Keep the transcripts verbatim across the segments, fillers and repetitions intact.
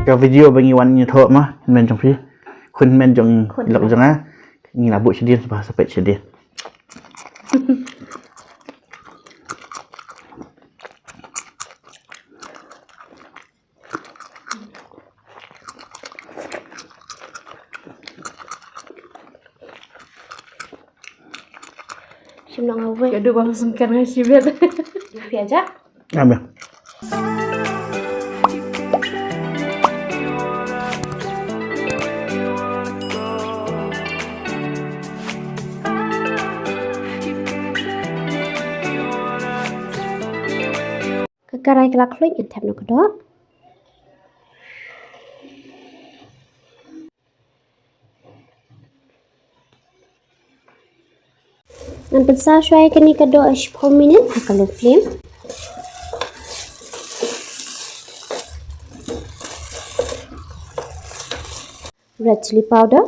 Ka video ba ngi wan ngi thoh ma, hynmen jong phi. Khun hynmen jong i lok jong nga. Ngi la buh shadien, sa peit shadien. Shim nang away. Ka dei ba sengkan ngai shibet. Phi aja. Amen. Ka karai ka la khluit, ngan thep noh ka doh. Ngan pynsaw shuwa ïa kane ka doh shiphew minit ha ka low flame. Red chilli powder.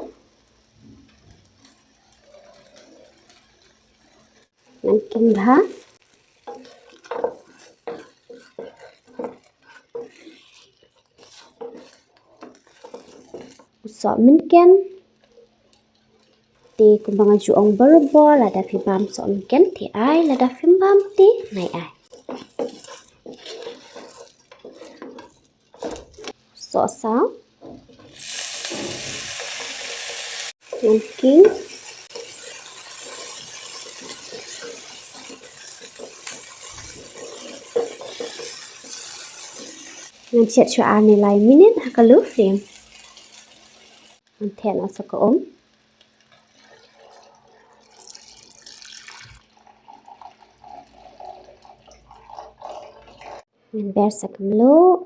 Ngan king bha. U soh mynken. Te kumba nga ju ong barabor, lada phi bam soh mynken te ai, lada phim bam te nai ai. Sohsaw. Ngan king. Ngan shet shuwa ar ne lai minit ha ka low flame. Ngan thep noh sa ka um. Ngan ber sa ka mluh.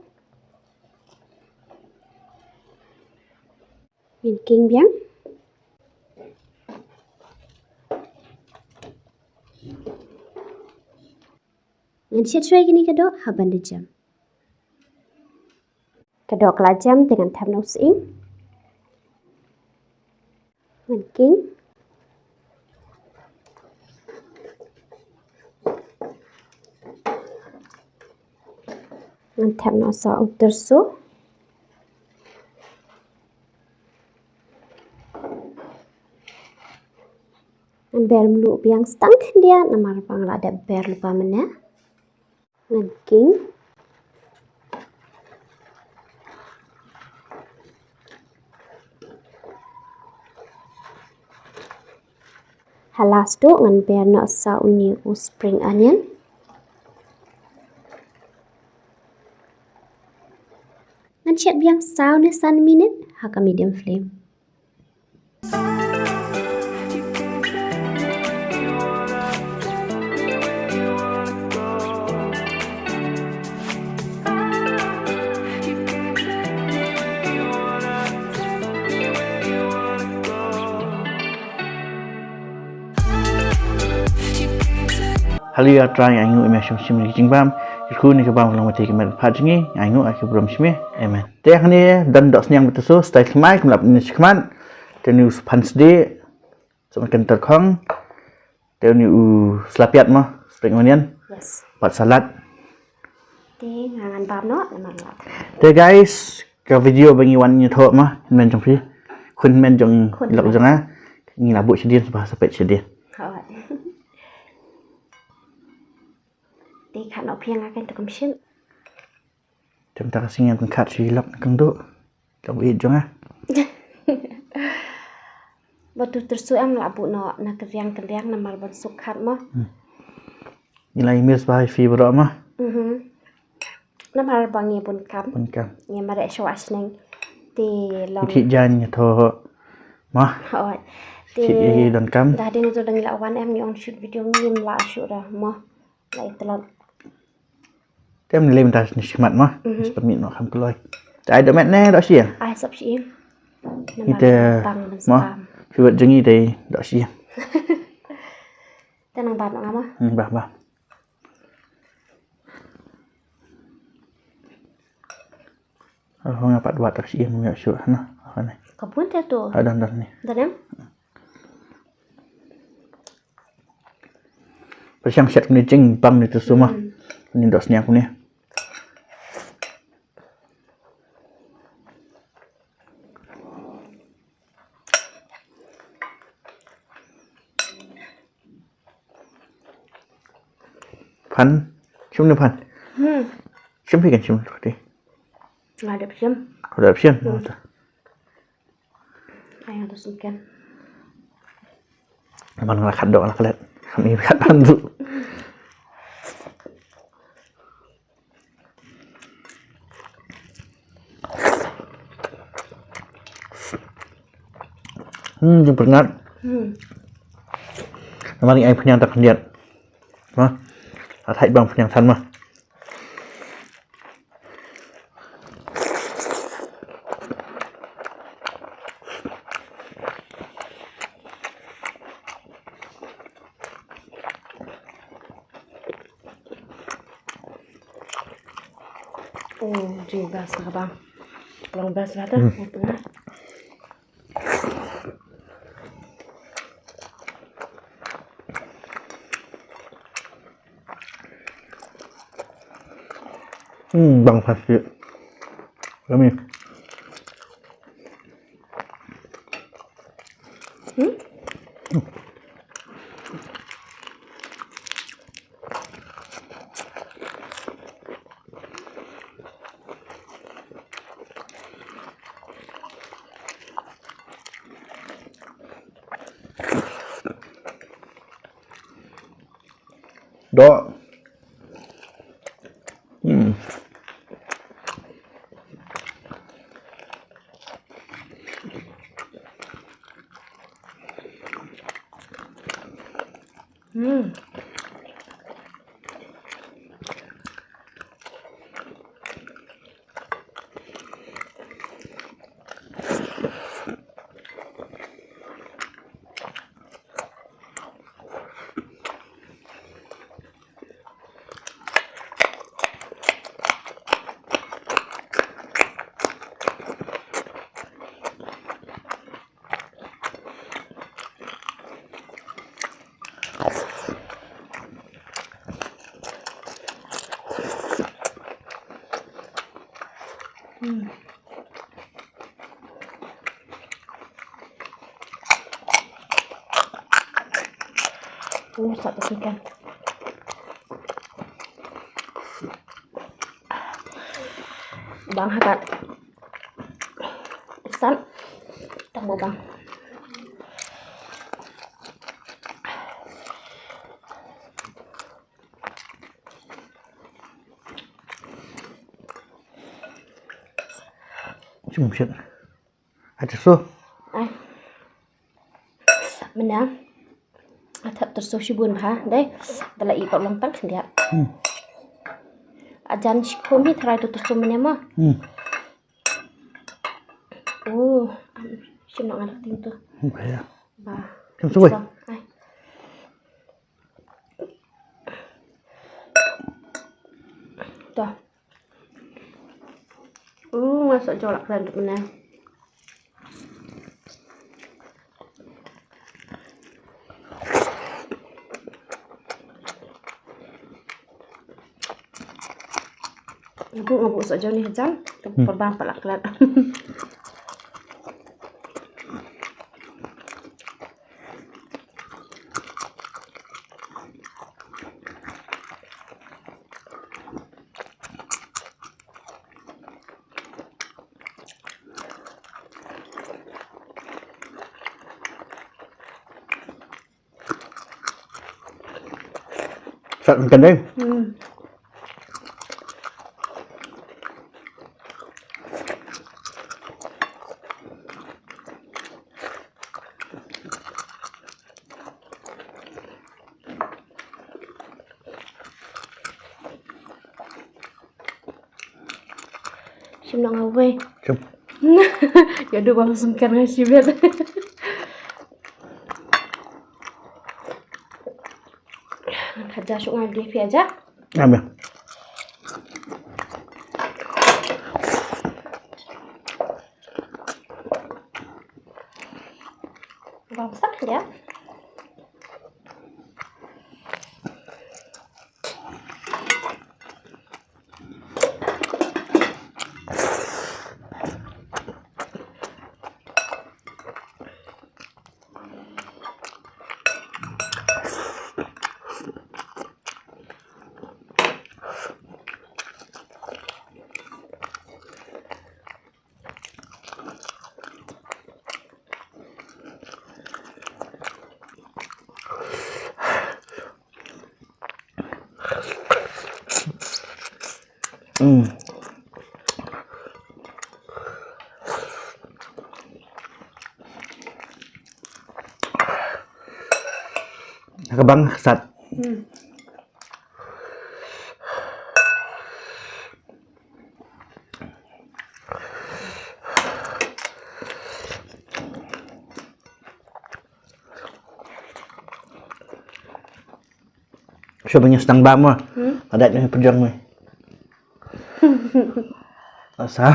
Ngan king biang. Ngan shet shuwa ïa kane ka doh haba nda jem. Ka doh ka la jem, te ngan thep noh u sying. Ngan king. Ngan thep noh sa u tyrso. Ngan ber mluh biang sa tang khyndiat namar ba nga la dep ber lypa mynne. Ngan king. Ha last u ngan ber noh sa une u spring onion. Ngan shet biang saw ne san minit ha ka medium flame. Haleluya, Trai, nga ainguh ïa me shong shim ïa ki jingbam. Kyrkhu ïa ka bam ka long ba te ka met pha jong ngi, nga ainguh ha ka burom jong me. Amen. Te hangne don dohsniang ba tyrso, style thymmai, kumba la pyni shakhmat. Te une u phan sdieh, sa ka kynter khong. Te une u slapiat mo, spring onion. Yes. Pat salad. Te nga ngan bam noh, namar lat. Te guys, ka video ba ngi wan ngi thoh mo, hynmen jong phi. Khun hynmen jong i lok jong nga. Ngi la buh shadien, sa peit shadien. Hooid. Te khat noh phi ïa nga kein to kam shit. Te mynta ka sngi ngan pynkhat sha i lok na kangduh. Lok ïeit jong nga. Ba tu tyrso em la buh noh na kynriang kynriang namar ban suk khat mo. Hmm. Ngi la ïa miss bha ïa phi baroh mo. Mhm. Namar ba ngi bun kam. Bun kam. Ngi mareh shuwa shneng. Te long. Ngi thik jan ngi thoh mo. Hooid. Te thik ïa i donkam. Da dei ngi to dang la wan em ngi ong shoot video ngim lah shuh da mo. Lai tlot. Te ym lei mynta shini shakhmat mo. Mhm. Shu pynmih noh kham kloi. Te ai doh met ne doh shi ïing? Ai sop shi ïing. Ite mo. Phi wat jong ngi te doh shi ïing. Te nang bam noh nga mo. Hmm, bam, bam. Nga pat wad doh shi ïing mo shuh na. Ka bun te to. Don don ni. Don em? Pyrshang shet kumne jingbang ne tyrso mo. Hmm. Kumne dohsniang kumne. Phan, shim ne phan? Hmm. Shim phi kan shim te. Nga dep shim. Nga dep shim. Hmm. Ai, nga dep shim kan. Man nga khat dok, nga khat. Kami khat phan tu. Hmm, jingpyrngat. Hmm. Namar ai pynïang tak khyndiat. Nah, athai bang pynïang san mah. Oh, jing best na ka bang. Long best na ta. Hmm. Hmm, bang pasti. Yummy. Hmm? Doh. Hmm. Hmm. Hmm. Uh, sat tu kan. Bang hakat. Sat. Tambah bang. Shim shit. Ai, tyrso. Ai. Mynne. Nga thep tyrso shibun bha, dei. Da la i pap long tang khyndiat. Hmm. Ajan shikhum hi tharai tu tyrso mynne mo. Hmm. Oh, shim noh nga dak ting tu. Hmm, ya. Ba. Shim suwai. Ai. To. Uh, nga sa jolak klan tu mynne. Nga buh, nga buh sa jong ni hajan. Tu hmm. Pyrban palak klan. Sat kan dei. Hmm. Shim noh nga wei. Shim. Ya du bang sengker nga shibet. Khaja shuh nga dei phi aja. Amen. Bang sak ya. Hmm. Ka bang sat. Hmm. Shu bang sdang ba mo. Hmm? Adat ni pejang ni. Asal.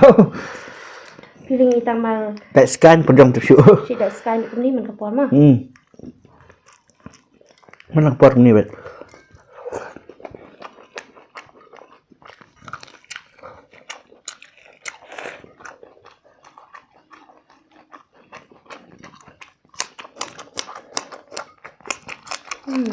Feeling itang mal. Tak scan pejang tu shu. Si tak scan ni man ka por ma. Hmm. Man ka por ni bet. Hmm.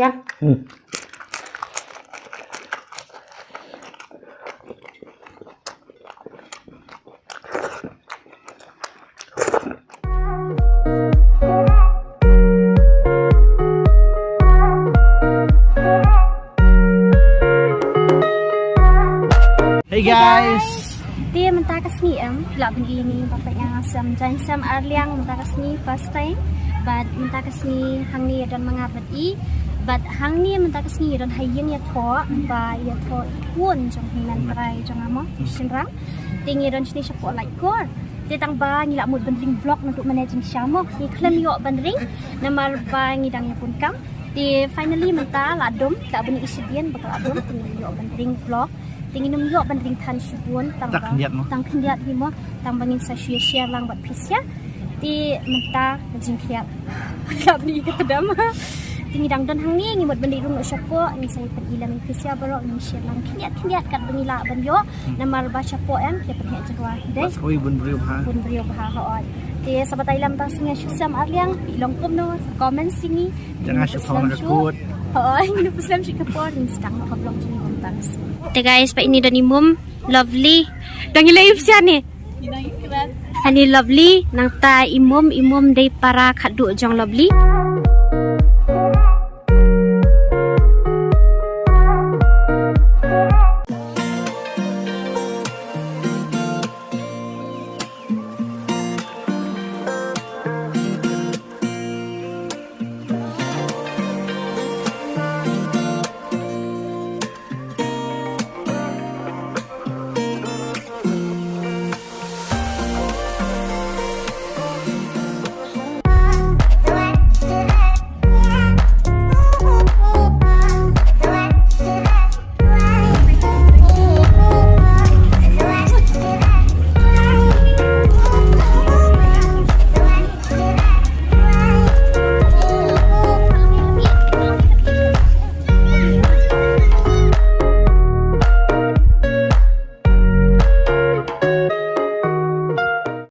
Ya. Hmm. Hey guys. Te mynta ka sngi em, phi lah ban ïohi ni, ba peit ïa nga sem, jaiñ sem arliang mynta ka sngi first time. Bad mynta ka sngi hangne don ma nga bad i. Bad hangne mynta ka sngi don ha ïing ïathoh, ba ïathoh i khun jong hynmen trai jong nga mo, i shynrang. Te ngi don shane shapoh Laitkor. Te tang ba ngi lah mut ban ring vlog naduh mynne jingshisha mo. Ngi khlem ïoh ban ring namar ba ngi dang ïa bun kam. Te finally mynta la dum, la bun i shadien ba ka la dum, te ngi ïoh ban ring vlog. Te ngin ym ïoh ban ring than shibun tang ba tang khyndiat hi mo, tang ba ngin sa shu ïa share lang bad phi sha. Te mynta ka jingkhriat. Ka bni ka tdam. Te ngi dang don hangne, ngi mut ban dei rung noh shapoh, ngin sa ïa pyni lang ïa phi sha baroh, ngin share lang khyndiat khyndiat kat ba ngi lah ban ïoh. Namar ba shapoh em, ïa pynheh jingwa dei. Bad kawei bun briew bha. Bun briew bha hooid. Te sa batai lam tang sngi shu sem arliang, phi long kumno, comment sha ngi. Jang nga shu thong na ka kut. Hooid, ngin pynslem sha ka por, ngin sdang noh ka vlog jong ngi mynta ka sngi. Te guys, ba ini don i mum, Lovely. Dang ïaleh ïa phi sha ne. Ani Lovely, nangta i mum, i mum dei para khadduh jong Lovely.